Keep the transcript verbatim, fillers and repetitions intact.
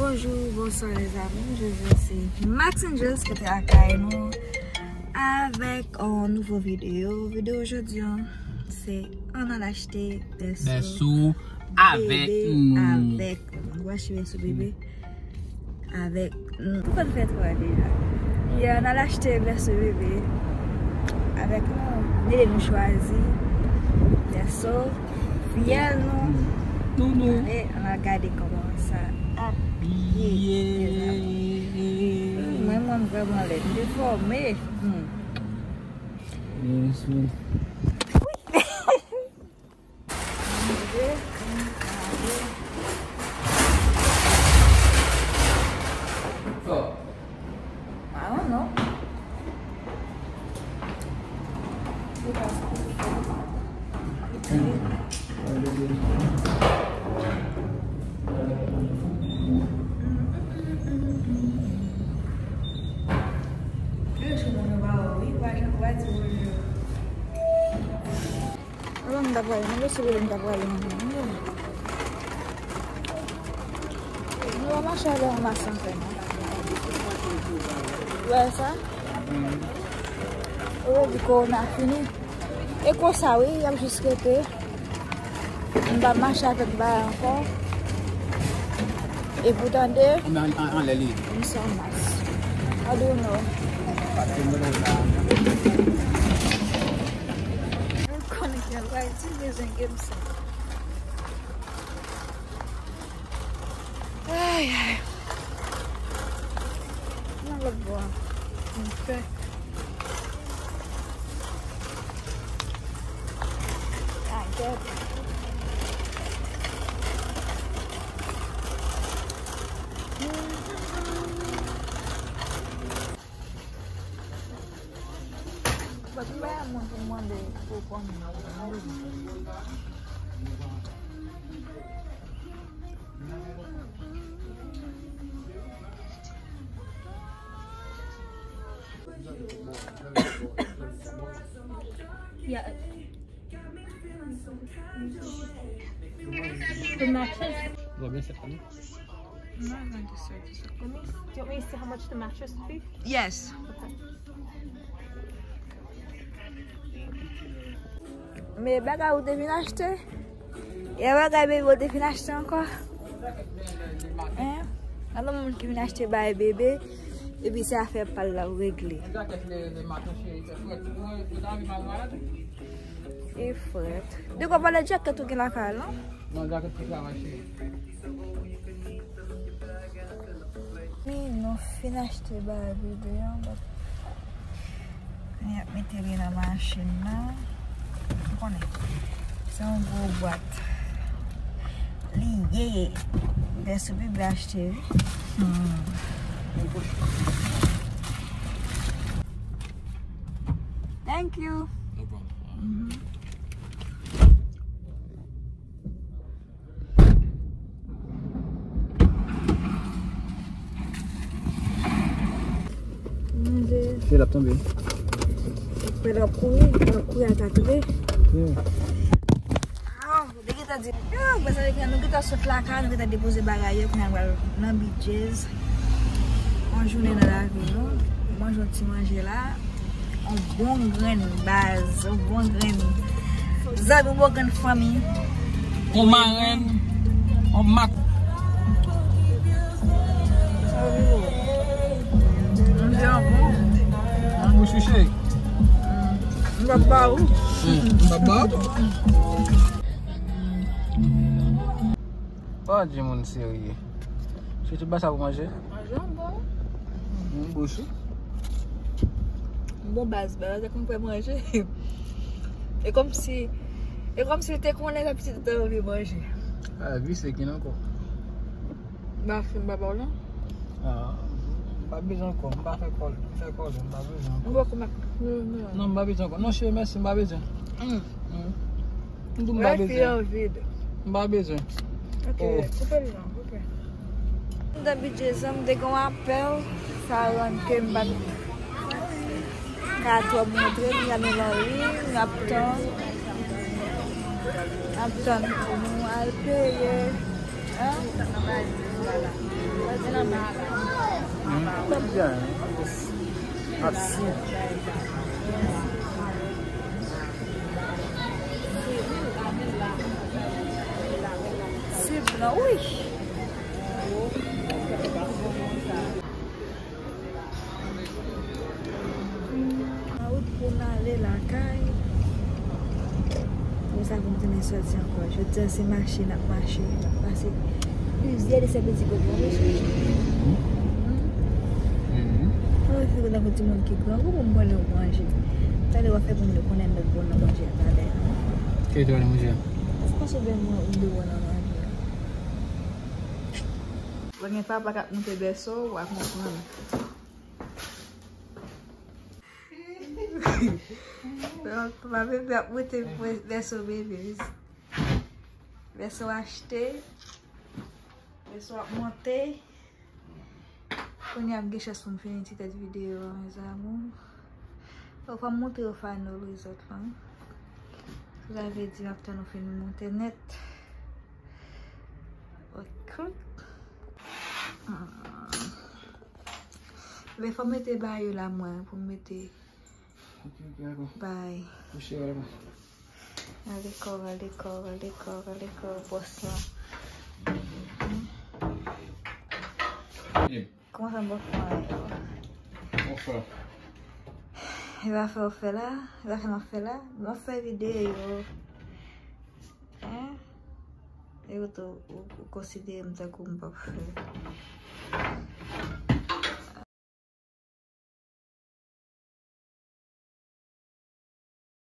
Bonjou, bonswa lèzanmi. Jodi a se Max Angels ki te lakay nou avèk yon nouvo videyo. Videyo jodi a, se ann al achte bèso Bèso avèk bebe nou. Avèk nou. Nou achte bèso bebe avèk nou. Nou konn fè twa deja. Yè, n al achte bèso bebe avèk nou. Nene nou chwazi bèso fiyèl nou. Nou, nou. Ale, ann al gade kòman sa ap ye, mezanmi. Hmm, mwen, mwen, m vrèman lèd. M defòme. Hmm. Yes, man. I don't know. Alò, m ta prale, nan mesye, m ta prale, non. Nou pa mache avè yon mas anfè, non. Ou wè sa? Ou wè di kowona fini. E konsa, wi, y ap jis rete. M pa mache avèk bagay ankò. E pou tande, anlè li. M san mas. I don't know. Paske mwen la. Ou konnen ke l pa itil bezwen gen m sa. Ay, ay. Nan lòt bò a. M fè. Ay, gad. But mwen, mwen pou mande pou konnen. Yeah. The mattress? You want me to sit on it? No, I want to sit. Let me, do you want me to see how much the mattress would be? Yes. Okay. Men bagay ou te vin achte? E bagay bebe ou te vin achte ankò? Hein? Alò moun ki vin achte bagay bebe, epi se afè pa l la ou regle. E frèt. De kwa pale djakèt ou gen lakay la? Non, djakèt pou travay, cheri. Wi, nou fin achte bagay bebe an, but kounye a ap mete li nan machin nan. Ou konnen, se yon gwo bwat li ye. Bèso bebe achte, wi. Hmm. Thank you. No problem. Mhm. Manje. Se l ap tonbe. Pè l ap kouri, l ap kouri atak li. Yeah. Ah, li gentan di, ah, nou gentan sot lakay, nou gentan depoze bagay yo, kounye a nou pral nan B J's. Yon jounen nan lavi nou. Manje yon ti manje la. On bon grenn baz, on bon grenn zanmi, on bon grenn fanmi. On marenn, on mak. Manje an bon. An bouch ou cheri. M p ap ba ou. M p ap ba ou tou. Pa di moun serye. Se tout bagay sa pou manje? Manje an bon. Yon bouch wi. Bon baz, baz, se konn fè manje. E kòmsi, e kòmsi li te konnen lè pitit te anvi manje. Ah, vi se kin ankò. Ba fin, ba ba w non. Ah, m pa bezwen ankò, m pa fè kòl, fè kòl, m pa bezwen ankò. M poko mak. Non, non, m pa bezwen ankò. Non, cheri, mèsi, m pa bezwen. Mm. Mm. M di m pa bezwen. M pa bezwen. Ok, koupe l non, koupe. M t ap bidye zan, m te gen yon apèl, sa rann ke m pa t ka twò montre, m gade nan liy, m ap tann, m ap tann pou nou al peye, hein? Sa di Ap sou. Se blan, wi. An wout pou n ale lakay. Pou sa pou m tounen sòti ankò. Jodi a se mache n ap mache. N ap pase plizyè de sèpenti kote, wi, mesye. Mwen se kontan pou timoun ki grangou pou m konnen w manje. Talè w ap fè pou m konnen lòt bon nan manje a talè. Ki lè w ale manje a? Of course, ou byen mwen m dwe wè nan manje a. Lè gen papa k ap monte bèso, w a konprann. Donk, ma bebe ap monte bèso bebe. Bèso achte. Bèso ap monte. Kounye a m gen chans pou m fini ti tèt videyo a, mes amours. Donk, fò m montre yo final result lan. Sa vle di, m ap tann nou fin monte nèt. Ok. Hmm. Men fò m mete bayo la mwen, pou m mete Ok, ok, dakò. Bay. Kouche, dakò. Ale kò, ale kò, ale kò, ale kò, bòs lan. Kòman sa m p ap fè anyen? Bon fè. E pa fè w fè la, e pa fè m ap fè la. M ap fè videyo. Hein? E ou tou, ou, ou konsidere m tankou m p ap fè.